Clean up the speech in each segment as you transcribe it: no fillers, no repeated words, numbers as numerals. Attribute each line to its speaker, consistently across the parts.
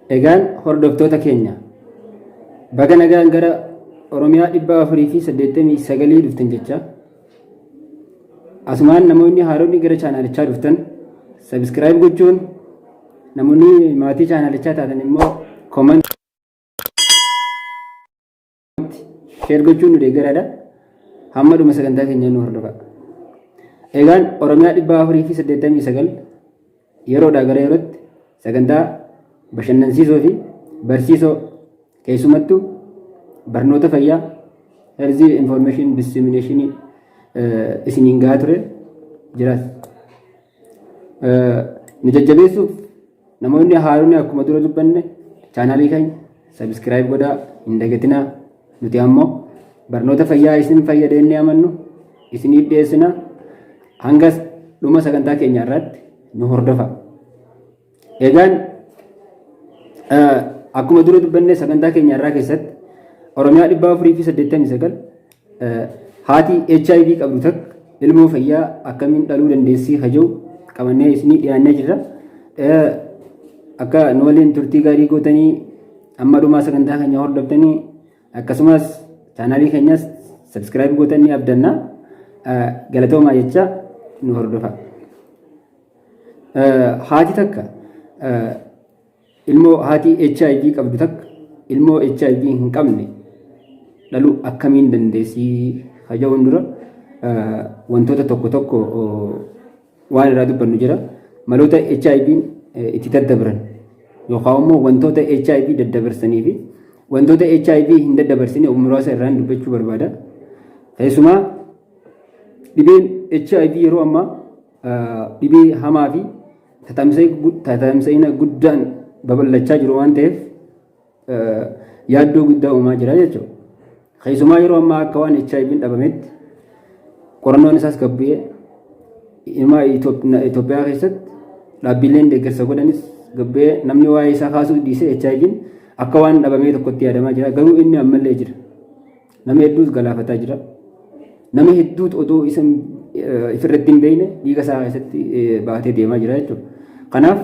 Speaker 1: Egaan hordoftoota keenya baga nagaan gara Oromiyaa 489 dhuftan jecha asumaan namoonni haaronni gara chaanaalichaa dhuftan subscribe gochuun, namoonni maatii chaanaalichaa taatan immoo comment, share gochuun nu deeggaraadha. Hamma dhuma sagantaa keenyaa nu hordofaa. Egaan Oromiyaa 489 yeroodhaa gara yerootti sagantaa bashannansiisoo fi barsiisoo, keessumattuu barnoota fayyaa, health information dissemination, isiniin gahaa ture jiraas. Nu jajjabeessuuf namoonni haaronni akkuma dura dubbanne chaanaalii keenya subscribe godhaa hin dagatinaa. Nuti ammoo barnoota fayyaa isin fayyada inni amannu isiniif dhiyeessina. Hanga dhuma sagantaa keenya irratti nu hordofa. Egaan akkuma dura dubbanne sagantaa keenya irraa keessatti Oromiyaa 489 haati HIV qabdu takka ilmoo fayyaa akkamiin dhaluu dandeessii haja'u qabannee isinii dhiyaannee jirra. Akka nu waliin turtii gaarii gootanii amma dhumaa sagantaa keenya hordoftanii akkasumas chaanaalii keenyas subscribe gootanii abdanna. Galatoomaa jecha nu hordofa. Haati takka ilmoo, haati HIV qabdu takka ilmoo HIV hin qabne dhaluu akkamiin dandeessii haja'uun dura wantoota tokko tokko waan irraa dubbannu jira. Maloota HIV itti daddabran yookaan immoo wantoota HIV daddabarsanii fi wantoota HIV hin daddabarsine muraasa irraan dubbachuu barbaada. Keessumaa dhibeen HIV yeroo ammaa dhibee hamaa fi tatamsa'ina guddaan babal'achaa jiru waan ta'eef yaaddoo guddaa uumaa jira jechuudha. Keessumaa yeroo ammaa akka waan HIV dhabametti qorannoon isaas gabbu'ee dhimma Itoophiyaa keessatti dhaabbileen deeggarsa godhanis gabbu'ee namni waa'ee isaa kaasuu dhiisee HIV akka waan dhabamee tokkotti yaadamaa jira. Garuu inni ammallee jira. Nama hedduus galaafataa jira. Nama hedduutu otoo isa ifirratti hin beekne dhiiga isaa keessatti baatee deemaa jira jechuudha. Kanaaf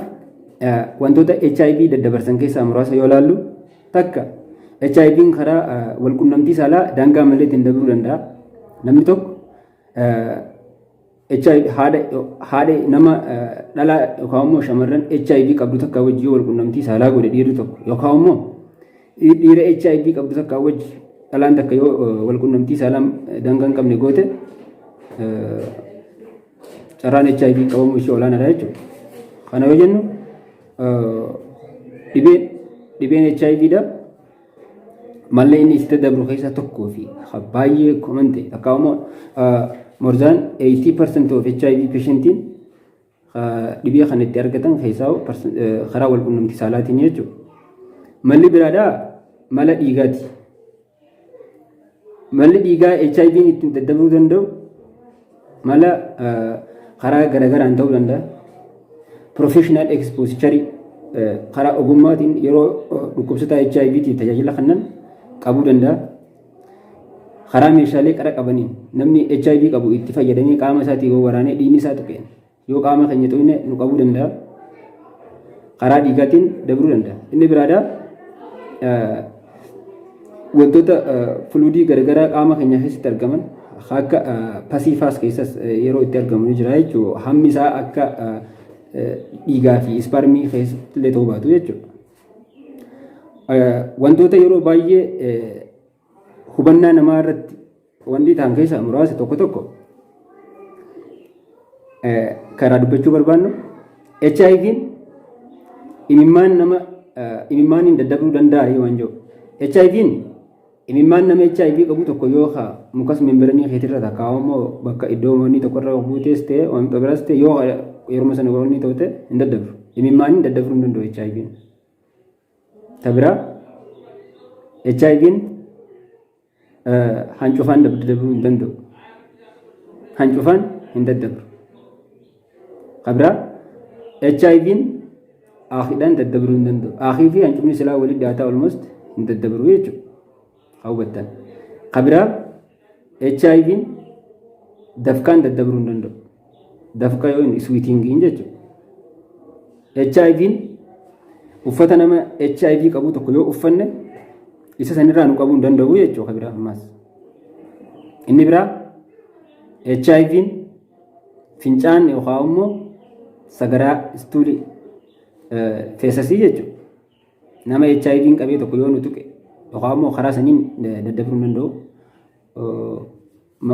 Speaker 1: wantoota HIV daddabarsan keessaa muraasa yoo ilaallu, takka, HIV'n karaa walqunnamtii saalaa daangaa malee ittiin dabruu danda'a. Namni tokko HIV haadha nama dhalaa yookaan immoo shamarran HIV qabdu takka wajji yoo walqunnamtii saalaa godhe dhiirri tokko, yookaan immoo dhiira HIV qabdu takka wajji dhalaan takka yoo walqunnamtii saalaa daangaa hin qabne goote, carraan HIV qabamuu ishee olaanaadha jechuudha. Kana yoo jennu dhibeen HIV dha. Malli inni itti daddabru keessaa tokkoo fi baay'ee common ta'e akka immoo more than 80% of HIV patientiin dhibee kan itti argatan keessaa karaa walqunnamtii saalaatiin jechuudha. Malli biraadhaa mala dhiigaati. Malli dhiigaa HIV ittiin daddabruu danda'u mala karaa garaagaraan ta'uu danda'a. Professional exposure, karaa ogummaatiin yeroo dhukkubsataa HIV tiif tajaajila kennan qabuu danda'a. Karaa meeshaalee qara qabaniin namni HIV qabu itti fayyadamee qaama isaatii yoo waraanee dhiigni isaa tuqeen, yoo qaama keenya tuqne nu qabuu danda'a. Karaa dhiigaatiin dabruu danda'a. Inni biraadhaa wantoota fluidii garaagaraa qaama keenya keessatti argaman akka pusiifaas keessas yeroo itti argamu ni jira jechuudha. Hammi isaa akka dhiigaa fi spermii keessatti illee ta'uu baatu jechuudha. Wantoota yeroo baay'ee hubannaa namaa irratti wanti ta'an keessaa muraasa tokko tokko karaa dubbachuu barbaannu, HIV'n imimmaan nama imimmaaniin daddabruu danda'a yoo waan jiru. HIV'n imimmaan nama HIV qabu tokko yoo mucous membraneii keetirra takka immoo bakka iddoo wanni tokkorra buutees ta'e, wanta biraas ta'e, yoo yeroo sana wanni ta'u ta'e hin daddabru. Imimmaaniin daddabruu hin danda'u HIV'n. Ta biraa, HIV'n hancufaan daddarbuu hin danda'u. Hancufaan hin daddabru. Ka biraa, HIV'n aakiidhaan daddabruu hin danda'u. Aakii fi hancufni silaa walitti dhiyaataa almost hin daddabru jechuudha. Haa hubattan. Ka biraa, HIV'n dafqaan daddabruu hin danda'u. Dafqa yoo inni sweatingiin jechuudha. HIV'n Uffata nama HIV qabu tokko yoo uffanne isa sanirraa nu qabuu hin danda'u jechuudha biraa ammaas. Inni biraa HIV'n fincaan yookaan immoo sagaraa stoolii fecesii jechuudha. Nama HIV'n qabee tokko yoo nu tuqe yookaan immoo karaa saniin daddabiruu hin danda'u.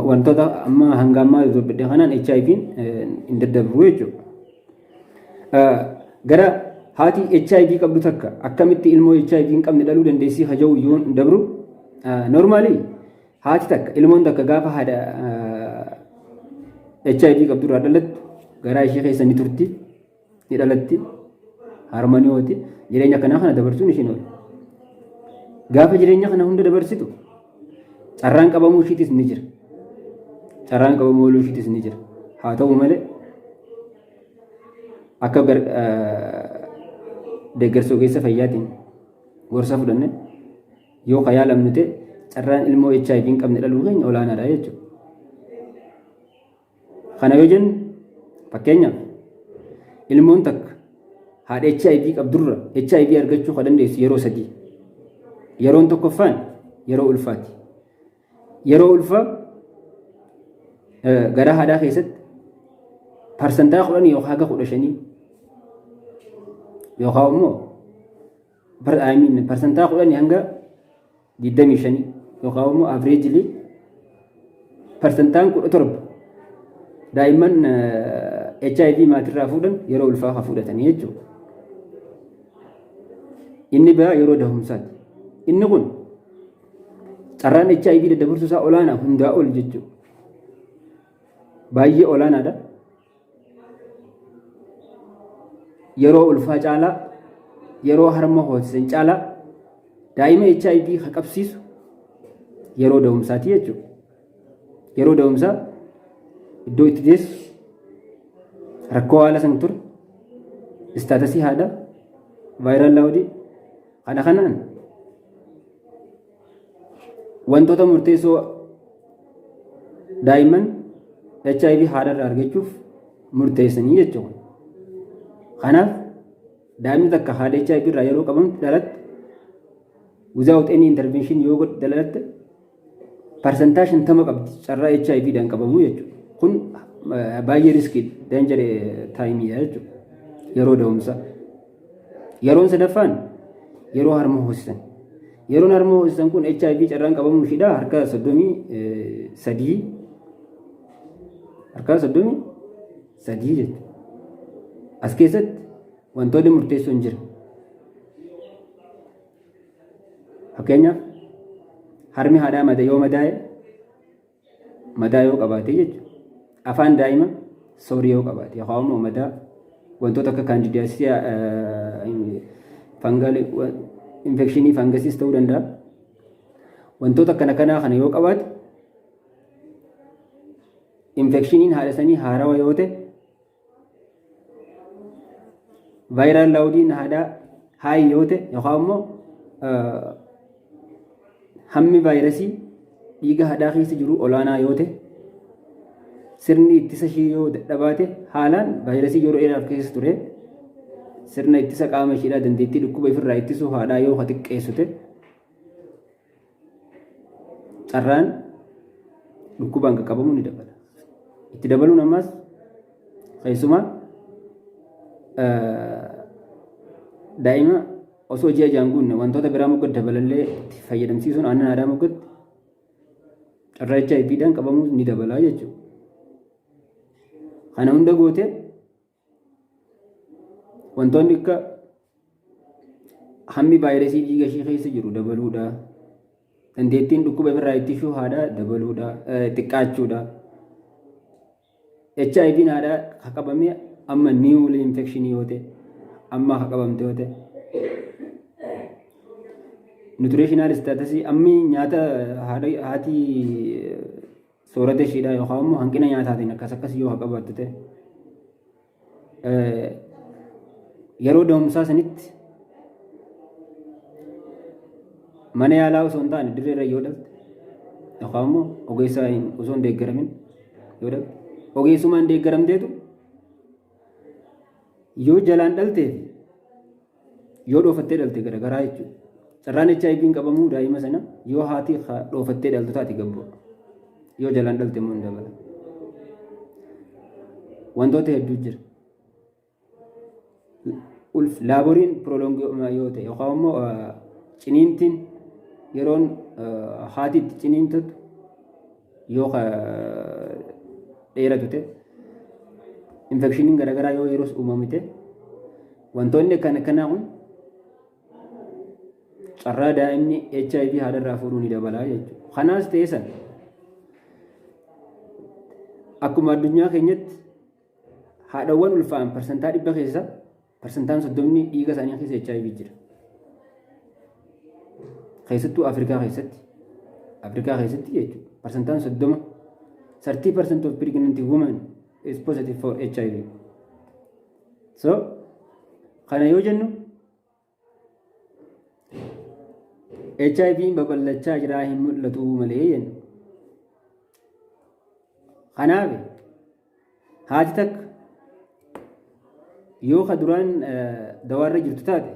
Speaker 1: Wantoota amma hanga ammaa dubbadhe kanaan HIV'n hin daddabru jechuudha. Gara haati HIV qabdu takka akkamitti ilmoo HIV hin qabne dhaluu dandeessii haja'u yoo hin dabru, normally haati takka ilmoon takka gaafa haadha HIV qabdu irraa dhalattu garaa ishee keessa ni turti, ni dhalatti, harmaniyooti jireenya kanaa kana dabarsuun ishiin oolu. Gaafa jireenya kana hunda dabarsitu carraan qabamuu ishiitis ni jira. Carraan qabamuu ooluu ishiitis ni jira. Haa ta'u malee, akka deeggarsa ogeessa fayyaatiin gorsa fudhanne yoo ka yaalamnu ta'e, carraan ilmoo HIV hin qabne dhaluu keenya olaanaadha jechuudha. Kana yoo jennu, fakkeenyaaf, ilmoon takka haadha HIV qabdurra HIV argachuu kan dandeessu yeroo sadii. Yeroon tokkoffaan yeroo ulfaati. Yeroo ulfaa garaa haadhaa keessatti 10% yookaan haga 15 yookaan immoo 10% hanga 25 yookaan immoo averagely 17% daa'imman HIV maatirraa fuudhan yeroo ulfaa kan fudhatanii jechuudha. Inni biraa yeroo dahumsaati. Inni kun carraan HIV daddabarsuu isaa olaanaa hundaa ol jechuudha. Baay'ee olaanaadha. Yeroo ulfaa caalaa, yeroo harma hoosisan caalaa daa'ima HIV kan qabsiisu yeroo da'umsaati jechuudha. Yeroo da'umsaa iddoo itti deessu, rakkoo haala san ture, statusii haadha, viral loadii kana kanaan wantoota murteessoo daa'imman HIV haadharraa argachuuf murteessanii jechuudha. Kanaaf daa'imni takka haadha HIV irraa yeroo qabamtu dhalatte, without any intervention yoo dhalatte, 50% qabdi carraa HIV dhaan qabamuu jechuudha. Kun baay'ee risky danger timeiidha jechuudha. Yeroo da'umsaa. Yeroon sadaffaan yeroo harma hoosisan. Yeroon harma hoosisan kun HIV carraan qabamuu ishiidha harka 33, harka 33 jechuudha. As keessatti wantoonni murteessoon jira. Fakkeenyaaf, harmi haadhaa mada yoo madaa'e, madaa yoo qabaate jechuudha. Afaan daa'ima soreii yoo qabaate yookaan immoo madaa wantoota akka candidiasisii, fungal infectionii, fungusiis ta'uu danda'a. Wantoota akkana kanaa kana yoo qabaate, infectioniin haadha sanii haarawa yoo ta'e, viral loadiin haadhaa high yoo ta'e yookaan immoo hammi vaayirasii dhiiga haadhaa keessa jiru olaanaa yoo ta'e, sirni ittisa ishii yoo dadhabaate, haalaan vaayirasii yeroo dheeraaf keessa ture sirna ittisa qaama ishiidhaa, dandeettii dhukkuba ofirraa ittisuu haadhaa yoo xiqqeessu ta'e, carraan dhukkubaan qaqqabamuu ni dabala. Itti dabaluun ammas keessumaa daa'ima osoo ji'a jaan guunne wantoota biraa moggatti dabalallee itti fayyadamsiisuun aannan haadhaa moggatti carraa HIVdhaan qabamuu ni dabala jechuudha. Kana hunda gootee wantoonni akka hammi vaayirasii dhiiga ishee keessa jiru dabaluudha. Dandeettiin dhukkuba ofirraa ittisuu haadhaa dabaluudha, xiqqaachuudha. HIV'n haadhaa ka qabamee amma newly infectionii yoo ta'e, amma ka qabamte yoo ta'e, nutritional statusii, ammi nyaata haati soorata ishiidha yookaan immoo hanqina nyaataatiin akkas akkas yoo ka qabaattu ta'e, yeroo da'umsaa sanitti mana yaalaa osoo hin taane dirree irra yoo dhalte yookaan immoo ogeessa osoo hin deeggaramin yoo dhalte, ogeessumaan deeggaramteetu yoo jalaan dhaltee Yoo dhoofattee dhalte garagaraa jechuudha. Carraan HIV'n qabamuu daa'ima sana yoo haati dhoofattee dhaltu taate gad bu'a. Yoo jalaan dhalte immoo hin dabala. Wantoota hedduu jira. Laboriin prolong yoo ta'e yookaan immoo ciniintiin yeroon haati itti ciniintatu yoo dheeratu ta'e, infectioniin garaagaraa yoo yeroos uumame ta'e, wantoonni akkana akkanaa kun carraa daa'imni HIV haadharraa fuudhuu ni dabala jechuudha. Kanaas ta'e sana akkuma addunyaa keenyatti haadhawwan ulfaa'an 100% keessa 30% dhiiga isaanii keessa HIV jira. Keessattuu Afrikaa keessatti. Afrikaa keessatti jechuudha. 30%, 30% of pregnant women is positive for HIV. So kana yoo jennu HIV babal'achaa jira hin mul'atu malee jennu. Kanaaf haati takka yoo ka duraan dawaarra jirtu taate,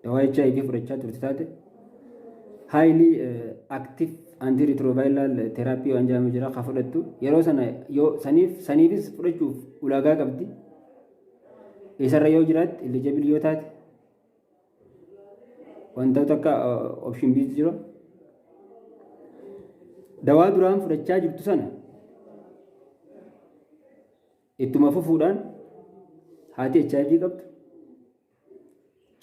Speaker 1: dawaa HIV fudhachaa turte taate, highly active antiretroviral therapy waan jedhamu jira ka fudhattu yeroo sana yoo saniifis fudhachuuf ulaagaa qabdi. Isarra yoo jiraatte, eligible yoo taate, wantoota akka option B jira. Dawaa duraan fudhachaa jirtu sana ittuma fufuudhaan haati HIV qabdu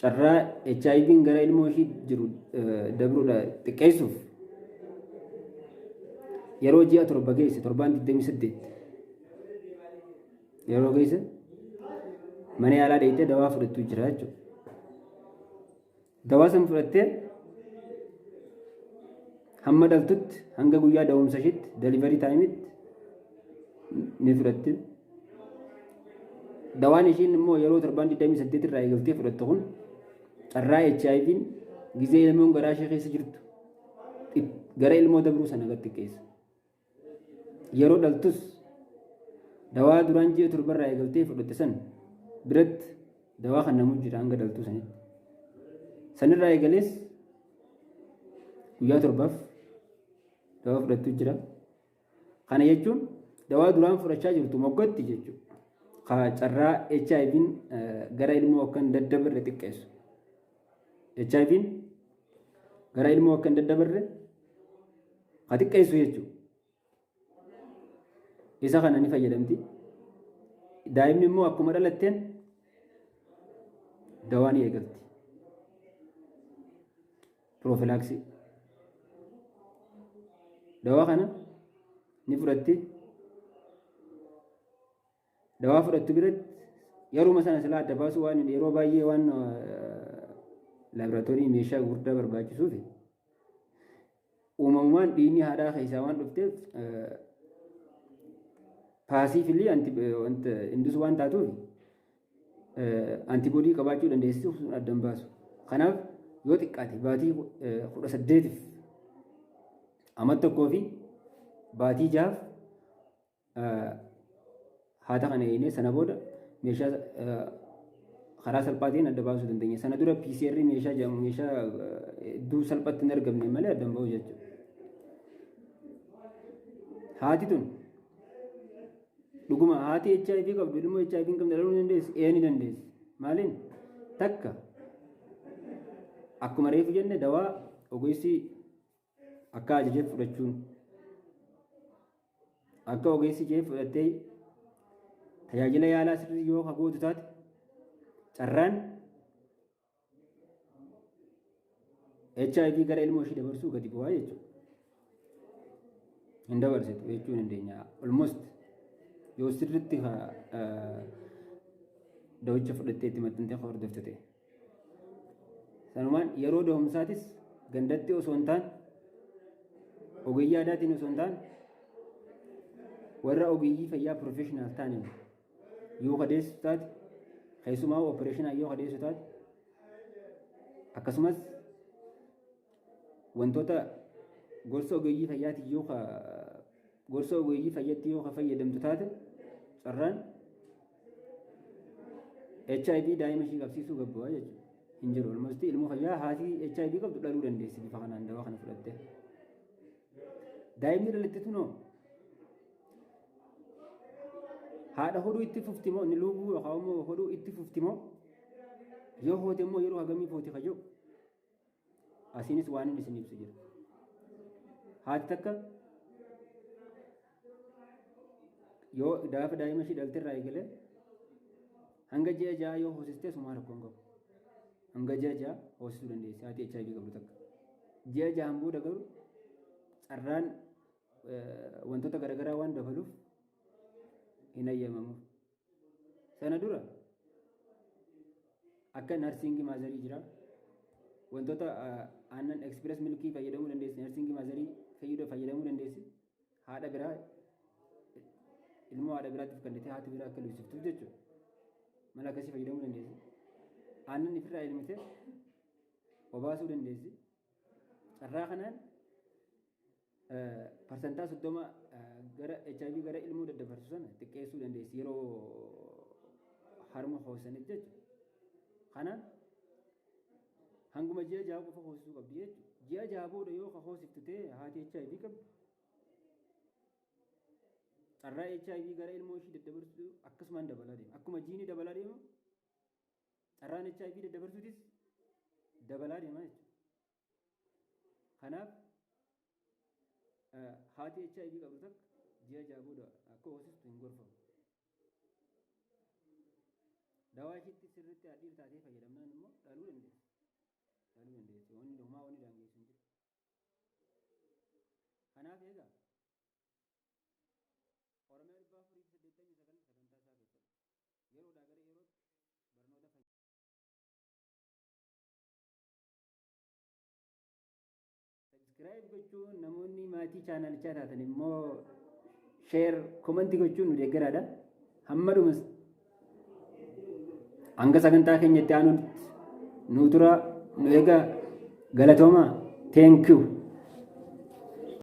Speaker 1: carraa HIV'n gara ilmoo ishii jiru dabruudha xiqqeessuuf yeroo ji'a 7 geesse, torbaan 28 yeroo geesse, mana yaalaa dheeyitee dawaa fudhattuu jira jechuudha. Dawaa san fudhattee hamma dhaltutti, hanga guyyaa da'umsa ishiitti, delivery timeitti ni fudhatti. Dawaan ishiin immoo yeroo torbaan 28 irraa eegaltee fudhattu kun carraa HIV'n gizee ilmoon garaa ishee keessa jirtu gara ilmoo dabruu sana gad xiqqeessa. Yeroo dhaltus dawaa duraan ji'a 7rraa eegaltee fudhatte san biratti dawaa kan namuu jira hanga dhaltuu sanitti. Sanirraa eegalees guyyaa 7f dawaa fudhattu jira. Kana jechuun dawaa duraan fudhachaa jirtu moggatti jechuudha. Ka carraa HIV'n gara ilmoo akka hin daddabarre xiqqeessu. HIV'n gara ilmoo akka hin daddabarre ka xiqqeessu jechuudha. Isa kana ni fayyadamti. Daa'imni immoo akkuma dhalatteen dawaa ni eegalti. Prophylaxis. Dawaa kana ni fudhatti. Dawaa fudhattu biratti yeruma sana silaa adda baasuu waan yeroo baay'ee waan laaboraatoorii meeshaa gurguddaa barbaachisuuf, uumamumaan dhiigni haadhaa keessaa waan dhufteef passively wanta induce waan taatuuf antibody qabaachuu dandeessisuuf sun addan baasu. Kanaaf yoo xiqqaate baatii 18f, amma 1 fi baatii 6f haata kana eegnee sana booda meeshaa karaa salphaatiin adda baasuu dandeenya. Sana dura PCR meeshaa jedhamu meeshaa hedduu salphatti hin argamne malee addan bahu jechuudha. Haati tun dhuguma haati HIV qabdu ilmoo HIV hin qabne dhaluu ni dandeessi? Ee, ni dandeessi. Maaliin? Takka, akkuma reefu jenne, dawaa ogeessi akka ajajeef fudhachuun, akka ogeessi jee fudhattee tajaajila yaalaa sirrii yoo ka gootu taate, carraan HIV gara ilmoo ishii dabarsuu gadi bu'aa jechuudha. Hin dabarsitu jechuu dandeenya. Almost yoo sirriitti dawicha fudhattee itti maxxantee hordofte ta'e. Sanumaan yeroo da'umsaatis gandatti osoo hin taane, ogeeyyii aadaatiin osoo hin taane, warra ogeeyyii fayyaa professional ta'aniin yoo kadeessu taate, keessumaa operationaa yoo kadeessu taate, akkasumas wantoota gorsa ogeeyyii fayyaatiin yoo gorsa ogeeyyii fayyatti yoo ka fayyadamtu taate, carraan HIV daa'ima ishii qabsiisuu gad bu'aa jechuudha. hin jiru. Almost ilmoo fayyaa haati HIV qabdu dhaluu dandeessi bifa kanaan dawaa kana fudhattee. Daa'imni dhalatte tunoo haadha hodhuu itti fufti moo ni luuguu yookaan immoo hodhuu itti fufti moo yoo hoote immoo yeroo hagamii footi ka jedhu asiinis waan inni isin ibsu jira. Haati takka yoo gaafa daa'ima ishii dhalte irraa eegalee hanga ji'a 6 yoo hoosistee sumaa rakkoo hin qabu. Hanga ji'a 6 hoosisuu dandeessi haati HIV qabdu takka. Ji'a 6n booda garuu carraan wantoota garaagaraa waan dabaluuf hin hayyamamuuf. Sana dura akka nursing motherii jira. Wantoota aannan express milkii fayyadamuu dandeessi. Nursing motherii fayyadamuu dandeessi. Haadha biraa ilmoo haadha biraatiif kennitee haati biraa akka luusiftuuf jechuudha. Mala akkasii fayyadamuu dandeessi. Aannan ifirraa elmitee obaasuu dandeessi. Carraa kanaan 30% gara HIV gara ilmoo daddabarsu sana xiqqeessuu dandeessi yeroo harma hoosanitti jechuudha. Kanaan hanguma ji'a 6 qofa hoosisuu qabdi jechuudha. Ji'a 6 booda yoo ka hoosiftu ta'e haati HIV qabdu carraa HIV gara ilmoo ishii daddabarsu akkasumaan dabalaa deema. Akkuma jiini dabalaa deemu carraan HIV daddabarsuutis dabalaa deema jechuudha. Kanaaf haati HIV qabdu takka ji'a 6 booda akka hoosistu hin gorfamu. Dawaa ishiitti sirriitti hadhiir taatee fayyadamnaan immoo dhaluu dandeessi. Dhaluu dandeessi. Wanni homaa wanni daangeessu hin jiru. Kanaaf egaa Oromiyaa 489 sagantaa isaa keessatti yeroodhaa gara yerootti barnoota Subscribe gochuun namoonni maatii chaanalichaa taatan immoo share comment gochuun nu deeggaraadha. Hamma dhumas hanga sagantaa keenya itti aanutti nu tura nu eegaa, galatoomaa, thank you.